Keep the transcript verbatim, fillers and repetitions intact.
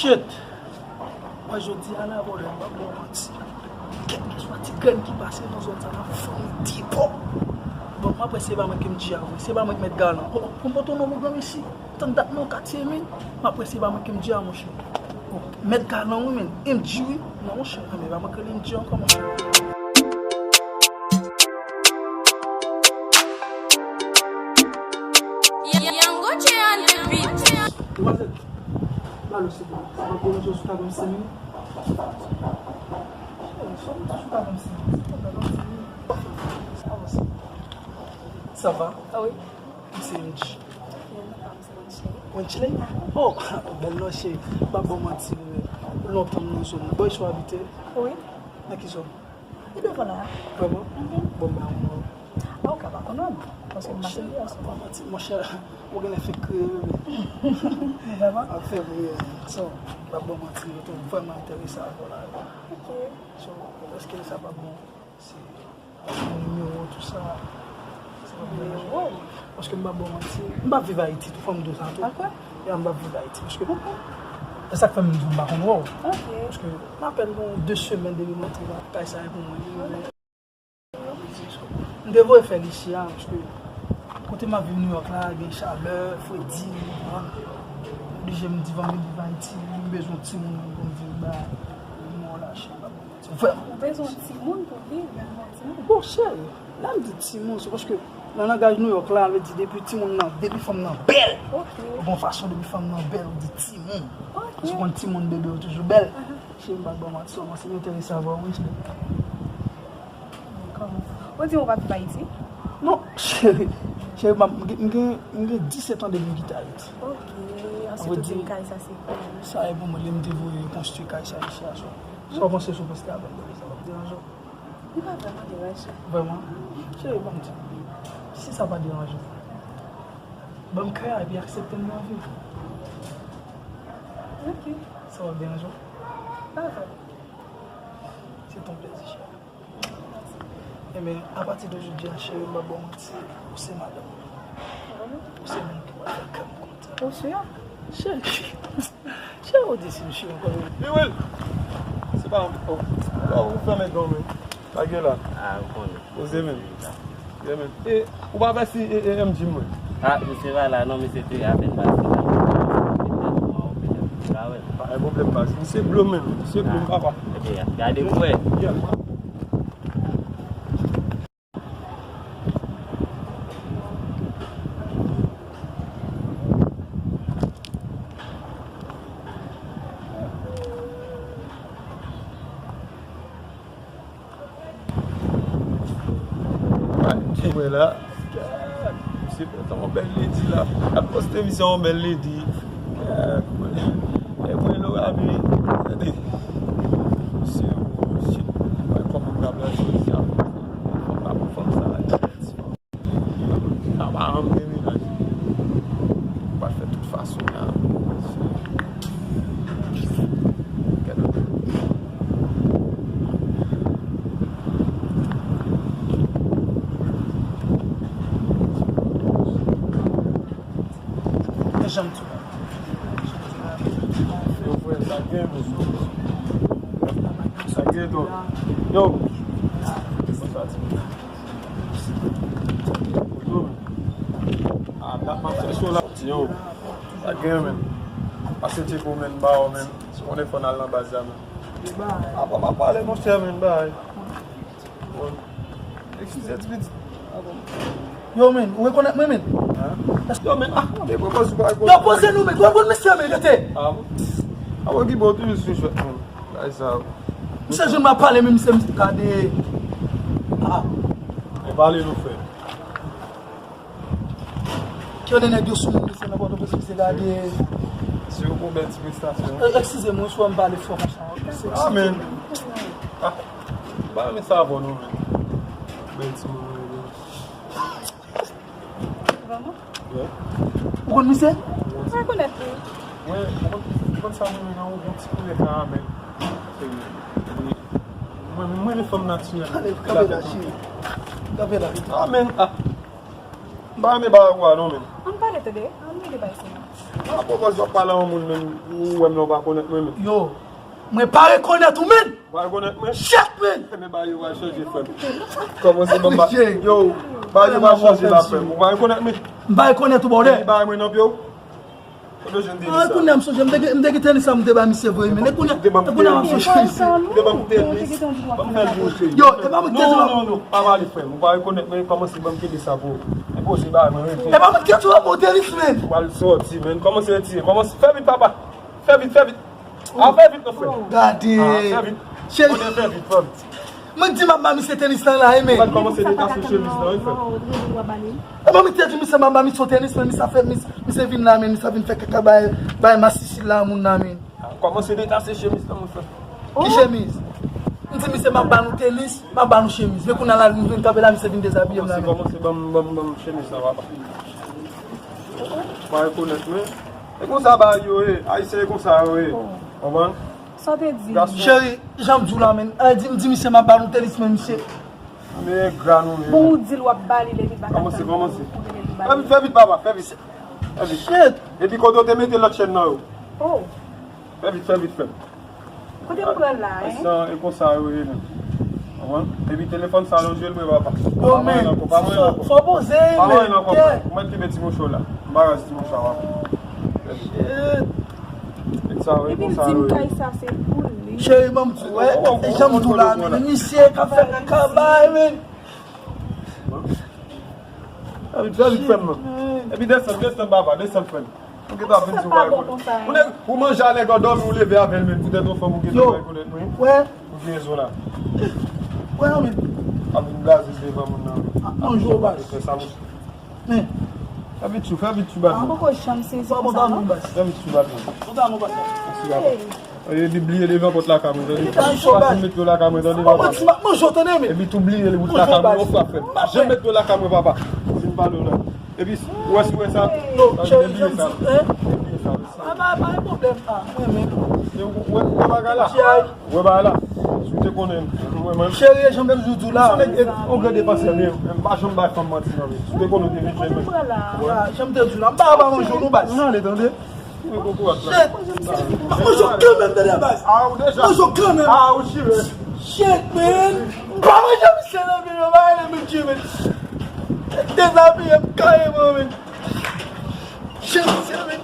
Shit! Mwen jodi a la, vòlè, m p ap ba w manti. Kèlkeswa ti grenn ki pase nan zòn sa, n ap fè yon depò. Bon, m ap wè se pa mwen ki m di a vre, se pa mwen ki mèt galan. Oh, pou m pote yon non pou granmesi, tann dat nan katye, men, m ap wè se pa mwen ki m di a, monchè. Oh, mèt galan, wi, men, M G, wi. Non, monchè, anben, pa mwen ki m di ankò, monchè. Yango J on the beat. Demwazèl, ba l, silvouplè. Sa pa deranje w si w ta ban m senk minit? Cheri, sa w di si w ta ban m senk minit? Silvouplè, ban m senk minit. Avanse. Sa va? Ah wi. M se M G. Wenchile? Oh, bèl non, cheri. M p ap ba w manti, wi. Lontan m nan zòn nan. Bò, isit w abite? Wi. Nan ki zòn? Li devan la. Vrèman? Mhm. Bon, m ba w non. Ah, ou ka pa konn non. Paske m pase li ansanm. Monchè, ou genlè fenk kreye, wi. Vrèman? Ap fè m ri, so, m p ap ba w manti, yo tou vrèman enterese avè w la, wi. Ok. So, èske sa p ap bon si yon nimewo, tou sa? Nimewo? Paske m p ap ba w manti, m p ap viv Ayiti tou, fò m di w sa tou. Akwè? Ya, m p ap viv Ayiti, paske e sa k fè m di w m pa konn wè w. Ok. Paske m apèn gon de semèn depi m antre nan kay sa, e pou mwen li. M te voye fè l isi a, paske kote m ap viv Nouyòk la, gen chalè, fredi, ou konprann. Oblije m di fò m vin viv Ayiti, m bezwen yon timoun pou m viv ba mwen la, cheri, m p ap ba w manti. Vrèman. Ou bezwen yon timoun pou viv, bezwen yon timoun. Bon, cheri, lè m di timoun, se paske nan langaj Nouyòk la, vle di depi timoun nan, depi fanm nan bèl, ok, bon fason depi fanm nan bèl, ou di timoun. Ok. Paske w konn timoun bebe yo toujou bèl. Aha. Cheri, m p ap ba w manti, sèlman si m enterese avè w, wi, cheri. Kòman? Ou di w pa viv Ayiti? Non, cheri. Cheri, m, m gen, m gen, m gen disèt an depi m kite Ayiti. Ok, answit ou di m kay sa se pou ou. Sa e pou mwen, lè m te voye konstwi kay sa isi a, so. Sa w panse si w prèske avè m depi sa p ap deranje w? Li pa vrèman deranje. Vrèman? Cheri, ban m di. Si sa pa deranje w, ban m kay la epi aksepte m nan vi w. Ok. Sa p ap deranje w? Pa vrèman. Se t on plezi, cheri. Ebyen, apati de jodi a, cheri, m p ap ba w manti, ou se madanm mwen. Ou se moun ki pral fè kè m kontan. Ou si? Cheri, cheri, ou di si m si ankò. Wi, wi. Se pa, oh, oh, ou fèmen don, men. Pa gen la. Ah, ou konnen. Poze, men. Yeah, man. E, ou pa vè si e, e, M G mwen? Ah, misye pa la non, misye te apèn pase la. Petèt ou pa wè, petèt ou pa wè. Pa gen pwoblèm, baz. Misye blo, man. Misye blo, papa. Ebyen, gade pou wè. Yeah, man. Mwen la. Misye fè yon bèl ledi la. Ap poste misye yon bèl ledi. E mwen lo abi. Tande. Misye, shit. Mwen kòm mwen ap la jodi a. Fòm pa pou fòm sa la. Sa pa janm demenaje. Ou pa fè tout fason la. Yo, frè, sa gen, men. Sa gen, twòp. Yo. Sa ti moun. Yo. Ah, dat m ap chèche w la. Yo. Sa gen, men. Pase tcheko, men, ba w, men. Si w konnen fò n al nan baz la, men. Ah, pa, pa pale, monchè, men, bay. Eskize, ti pitit. Yo, men, ou rekonèt mwen, men? Yo, men, ah, mande pwopoz ou pa rekonèt. Yo, poze nou, men, gwo bout misye, men, rete. Ah, bon. Ah, bon, ki bon, toujou sou jwèt, men. Bay sa. Misye jwenn m ap pale, men misye, misye gade. Ah. Pale nou, frè. Kilè nèg yo sou moun, mesye, nan Pòtoprens, mesye, gade. Se yon bèl ti prestasyon. E, eskize m, wi, si w wè m pale fò konsa. Ah, men. Ah, m pa renmen sa avè w non, men. Bèl ti moun, men. Vrèman? Wi. Ou konn misye? M rekonèt li. Wi, ou konn, ou konn sa m renmen nan ou, yon ti koulè karamèl. Mwen, mwen, mwen, fanm natirèl. Ale, kanpe la, cheri. Kanpe la. Ah, men, ah. M pa renmen bagay ou a non, men. Ann pale, tande. Ann rele bay sa. Ah, pwopòz w ap pale a yon moun, men, ou wè m la, ou pa konèt mwen, men. Yo, mwen pa rekonèt ou, men. Ou pa rekonèt mwen? Shit, men. Men bagay yo pral chanje, frè m. Kòman se bon ba-, yo, bagay yo pral chanje la, frè m. Ou pa rekonèt mwen? M pa rekonèt ou, bòdè. Bagay mwen nan pye w. Ou bezwen de sa. Ah, kounye a m sonje, m te gen, m te gen tenis la, m te ba misye vre, men. E kounye a, e kounye a m ap sonje misye. Ou te ban m tenis. Ban m fè l pou ou, cheri. Yo, e pa mwen ki te di. Non, non, non, pa pale, frè m. Ou pa rekonèt mwen, kòmanse ban m kenbe sa pou ou. E poze bagay mwen, rete. E pa mwen ki te di w ap ba w tenis, men. Ou pral sòti, men. Kòmanse retire. Kòmanse, fè vit, papa. Fè vit, fè vit. A, fè vit non, frè. Gade. A, fè vit. Cheri. Kote fè vit, frè m? Mwen di m ap ba misye tenis lan la, e men. Ou pral kòmanse detase chemiz lan, wi, frè. E mwen, misye di misye m ap ba misye tenis, men misye fè, misye, misye vin la, men misye vin fè kaka bay, bay masisi la, moun nan, men. Kòmanse detase chemiz lan, mon frè. Ki chemiz? M di misye m ap ba nou tenis, m ap ba nou chemiz. Men kounye a la, nou vin kanpe la, misye vin dezabiye m la, men. Kòmanse, kòmanse ban m, ban m, ban m chemiz lan, papa. Pa rekonèt mwen. E konsa bagay yo ye. Ayisyen e konsa yo ye. Konprann? Sa w te di? Gason. Cheri, jan m di w la, men. Ay, di m, di misye m ap ba nou tenis, men misye. Men engra nou, men. Bon, ou di l w ap ba li, epi l pa ka tann ou, ou konnen li ba li. Fè vit, fè vit, papa, fè vit. Fè vit. Shit. Epi kote w te mete lòt chèn nan yo? Oh. Fè vit, fè vit, frè m. Kote m pran la, hein? Sa, e konsa yo ye, men. Konprann? Epi telefòn sa lonje l vre, papa. Yo, men, fò poze, men. Pa manyen l ankò, frè m. Ou mèt kenbe ti mouchwa la. M pa raz ti mouchwa, papa. Shit. Epi l di m kay sa se pou li. Cheri, ban m di w, wè, e jan m di w la, men, misye ka fè kaka bay, men. Fè vit, fè vit, frè m, non. Epi desann, desann, papa, desann, frè m. Ou gentan ap vin di w pa rekonèt. Ou nèg, ou manje a nèg an dòmi, ou leve avè l menm, poutèt yon fanm ou gentan pa rekonèt mwen. Wè. Ou gen rezon la. Wè, non, men. Ap vin blaze devan moun nan. Ap manje w baz. Fè sa, mouche. Men. Fè vit, chou, fè vit, chou, baz. Mwen poko janm sezi konsa, non. Fè vit, chou, baz. Mèsi, papa. Epi bliye devan pòt lakay mwen, tande. Epi pa janm met dlo lakay mwen, tande, papa. Epi tou bliye li bout lakay mwen, yon fwa, frè m. Pa janm met dlo lakay mwen, papa. Si m pale w la. Epi, ou wè, si w wè sa, yo, cheri, janm di, hein? Bliye sa, bliye sa. Ah, pa, pa gen pwoblèm, ah, mwen menm. Ou wè, ou wè bagay la? Ou wè bagay la? Si w te konnen, ou wè mwen. Cheri, janm toujou di w la. Yon nèg, yon gran depansè, men, men m pa janm bay fanm manti, non, men. Si w te konnen, ou te vin jwenn mwen. Ah, janm te di w la. M pa, pa manje w, non, baz. Non, ale, tande. Shit! Mwen jwe kanmenm, tande, baz. Ah, ou deja. Mwen jwe kanmenm. Ah, ou chire. Shit, man. Pa manje misye nan men yo, pa rele misye, man. Dezabiye m kareman, man. Shit, misye, man.